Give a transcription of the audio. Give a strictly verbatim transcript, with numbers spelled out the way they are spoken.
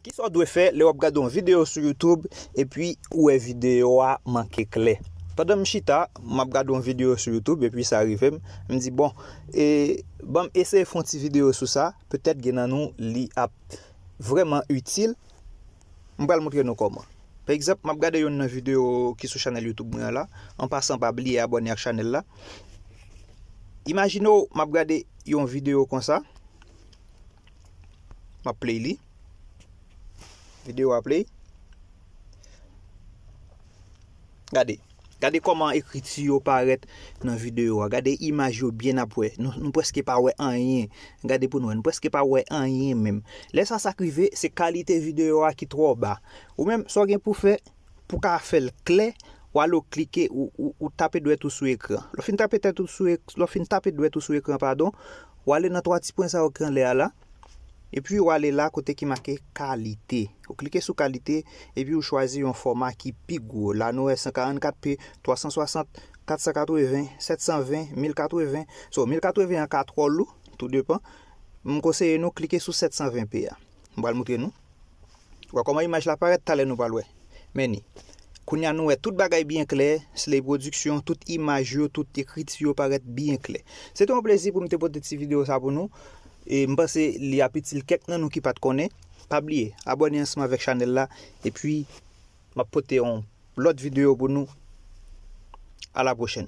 Kisa w dwe fè lè w ap gade yon videyo sou YouTube epi ou wè videyo a manke klè? Pandan m chita, m ap gade yon videyo sou YouTube epi sa rive m, m di, bon, e, ban m eseye fè yon ti videyo sou sa, petèt gen nan nou li ap vrèman itil. M pral montre nou kòman. Pa egzanp, m ap gade youn nan videyo ki sou chanèl YouTube mwen an la. An pasan, pa bliye abòne ak chanèl la. Imajine w, m ap gade yon videyo konsa. M ap play li. Videyo a play. Gade. Gade kòman ekriti yo parèt nan videyo a. Gade imaj yo byen ap wè. Nou, nou prèske pa wè anyen. Gade pou nou wè. Nou prèske pa wè anyen menm. Lè sa, sa k rive, se kalite videyo a ki twò ba. Ou menm, sa w gen pou fè, pou ka fè l klè, w ale w klike, ou, ou, ou tape dwèt ou sou ekran. Lè w fin tape tèt ou sou ek-, lè w fin tape dwèt ou sou ekran, padon, w ale nan twa ti pwen sa yo ki anlè a la. Epi w ale la kote ki make kalite. Ou klike sou kalite, epi w chwazi yon fòma ki pi gwo. La nou wè san karannkat P, twa san swasant, kat san katreven, sèt san ven, mil katreven. So, mil katreven an ka twò lou, tou depan. M konseye nou klike sou sèt san ven P a. M pral montre nou. Wè kòman imaj la parèt, talè nou pral wè. Men ni. Kounye a nou wè tout bagay byen klè, Slay Production, tout imaj yo, tout ekriti yo parèt byen klè. Se te yon plezi pou m te pote ti videyo sa pou nou. E m panse li ap itil kèk nan nou ki pa t konnen. Pa bliye, abòne ansanm avèk chanèl la. Epi, m ap pote yon lòt videyo pou nou. A la pwochèn.